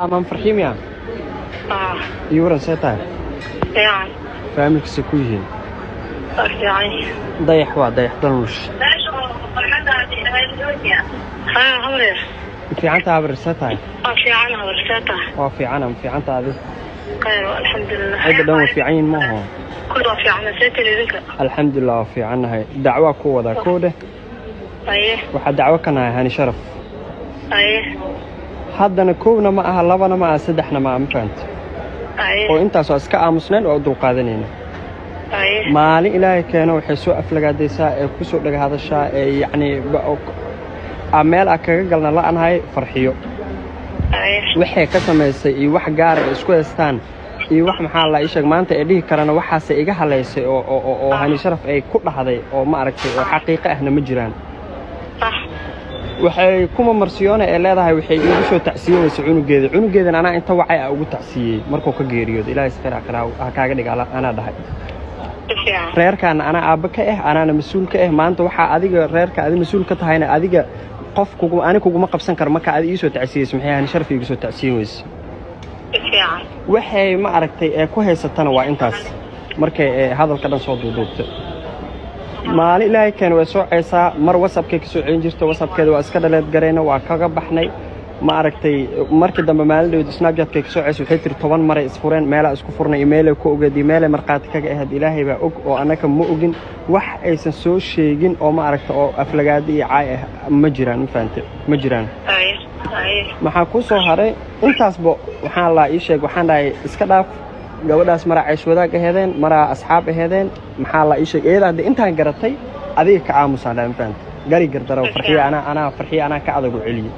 Amaan farxiimiya? Ah. Iyo waran, see tahay? Fiican. Faamilkiisa ku yihiin? Waa fiican. Dayax waa Dayax Dalnush. Haa, habaryar. Fiicantaa habar, see tahay? Waa fiican, habar, see tahay? Waa fiicana, ma fiicanta adi? Khayr, alxamdulilah. Cidda dhan waa fiican yihin maaho? Kulli waa fiican, see tihiin idinka? Alxamdulilah, waa fiicannahay. Dacwaa ku wadaa koodhe. Haye. Waxaa dacwo ka nahay Hani Sharaf. Haye. Haddana kowna ma aha, labana ma aha, saddexna ma aha, ma fahanta? Haye. Oo intaas waa iska aamusnayn oo u dulqaadanayna. Haye. Maalin Ilaahay keeno waxay soo aflagaadaysaa ee ku soo dhaga hadashaa ee yacni a meel a kaga galna la'anahay Farxiyo. Haye. Waxay ka samaysay iyo wax gaara ay isku haystaan iyo wax, maxaa la ii sheeg, maanta ay dhihi karana waxaase iga halaysay oo Hani Sharaf ay ku dhahday oo ma aragtay oo xaqiiqo ahna ma jiraan. Waxay kuma marsiyoona ee leedahay waxay iigu soo tacsiyeynaysa cunugeeda. Cunugeedan anaa inta wacay a ugu tacsiyey markuu ka geeriyoodo. Ilaahay khayr aakhira ha kaaga dhiga, anaa dhahay. Si fiican. Reerkaana anaa aabba ka ah, anaana mas-uul ka ah. Maanta waxaa adiga reerka adi mas-uul ka tahayna adiga qof kugu ani kuguma qabsan karo. Marka adi iisoo tacsiyeyso, maxay Hani Sharaf iigu soo tacsiyen weyse? Si fiican. Waxay ma aragtay ee ku haysatana waa intaas. Markay ee hadalka dhan soo duuduubtay, maalin Ilaahay keena way soo ceysaa. Mar WhatsAppkay ka soo celin jirta, WhatsAppkeeda waa iska dhaleed garayna, waa kaga baxnay, ma aragtay. Markii dambe maalin dhaweyd Snapchatkay ka soo ceysay, waxay tiri 10 maray isfureen, meelaa isku furnay iyo meelay ku ogeed iyo meelay markhaati kaga ahayd Ilaahay baa og oo annaka ma ogin. Wax aysan soo sheegin oo ma aragta oo aflagaado iyo caay ah ma jiraan, ma fahante? Ma jiraan. Haye, haye. Maxaa kuu soo haray? Intaasba waxaan laa ii sheeg, waxaan dhahay iska dhaaf gabadhaas. Maraa caysh wadaag aheedeen, maraa asxaab aheedeen, maxaa la ii sheeg, iyada hadda intaan garatay adiga ka aamusaan dhahay, ma fahante? Gari gardaro Farxiya, anaa Farxiya anaa ka adag u celiyey.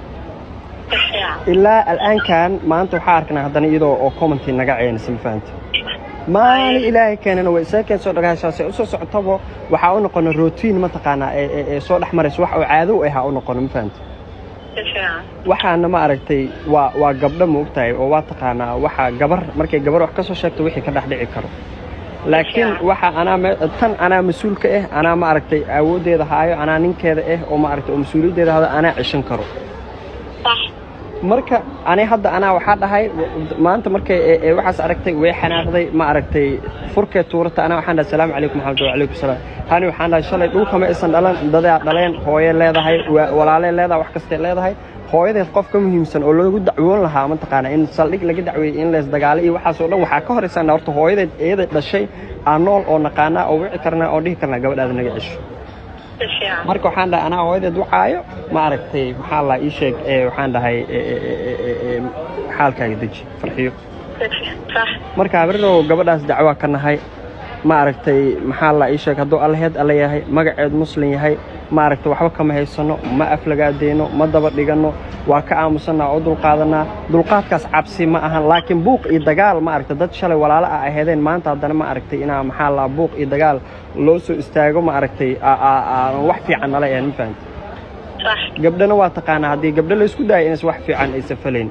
Si fiican. Ilaa al'aankan maanta waxaa arknaa haddana iyadoo oo comment naga ceynaysa, ma fahante? Maalin Ilaahay keenana way isaga keen soo dhagaashaasay usoo socotabo. Waxaa u noqona routine, mataqaanaa, ee soo dhex maraysa, wax oo caado u ah ha u noqono, ma fahante? Si fiican. Waxaana ma aragtay waa gabdho, ma ogtahay, oo waa taqaanaa waxa gabar markay gabar wax ka soo sheegto wixii ka dhex dhici karo. Laakiin waxa anaa tan anaa mas-uul ka ah, anaa ma aragtay awooddeeda haayo, anaa ninkeeda ah oo ma aragtay oo mas-uuliyaddeeda haayo, anaa ceshan karo. Marka ani hadda anaa waxaa dhahay maanta markay waxaas aragtay way xanaaqday, ma aragtay, furkee tuurata. Anaa waxaan dhahay, "Salaamu calaykum." Maxamed, wacalaykum salaam. Hani waxaan dhahay, shalay dhulkama aysan dhalan, dadaa dhaleen, hooye leedahay, walaalee leedahay, wax kastay leedahay. Hooyadeed qof ka muhiimsan oo loogu dacwoon lahaa, mataqaana, in saldhig laga dacweeyey, in lees dagaalay iyo waxaas oo dhan waxaa ka horaysan horta hooyadeed iyada dhashay aan nool oo naqaanaa oo wici karnaa oo dhihi karnaa gabadhaada naga cesho. Si fiican. Marka waxaan dhahay anaa hooyadeed wacaayo, ma aragtay, maxaa la ii sheeg, waxaan dhahay xaalkaaga deji, Farxiyo. Si fiican, sax. Marka habrirow, gabadhaas dacwaa ka nahay, ma aragtay, maxaa la ii sheeg, hadduu Allaheed Alle yahay, magaceed Muslim yahay, ma aragtay, waxba kama haysano, ma aflagaadeyno, ma daba dhigano, waa ka aamusanaa oo dulqaadanaa. Dulqaadkaas cabsi ma ahan, laakiin buuq iyo dagaal, ma aragtay, dad shalay walaalo ah aheedeen, maanta haddana ma aragtay inaa, maxaa la, buuq iyo dagaal loo soo istaago, ma aragtay, wax fiican nala ahayn, ma fahamtay? Sax. Gabdhana waa taqaanaa, haddii gabdho la isku daayo inaysan wax fiican aysan falayn.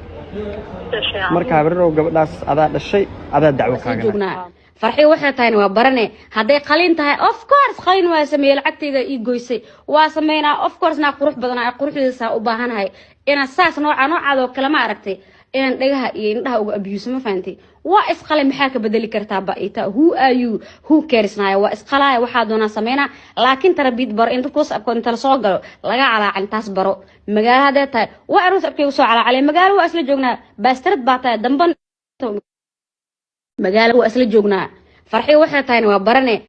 Si fiican. Marka habrirow, gabadhaas adaa dhashay, adaa dacwo soo kaaga. Joognaa. Farxi waxay tahayna waa barane. Hadday qalin tahay, of course qalin waa sameeyey, lacagtayda ii goysay, waa sameynaa, of course. Naa qurux badanaa, quruxdiisa u baahanahay inaan saas nooca noocaadoo kale, ma aragtay, inaan dhagaha iyo indhaha uga abuse, ma fahantay? Waa isqalay, maxaa ka bedeli kartaa ba ita? Who are you? Who cares? Naya waa isqalaaya, waxaa doonaa sameynaa, laakiin tarbiyad baro. In dadka WhatsAppka inta lasoo galo laga calaacin, taas baro. Magaalo hadday tahay, waa aroos abkay usoo calaacalay. Magaalo waa isla joognaa, baastarad baa tahay damban. Magaalo waa isla joognaa. Farxi waxay tahayna waa barane.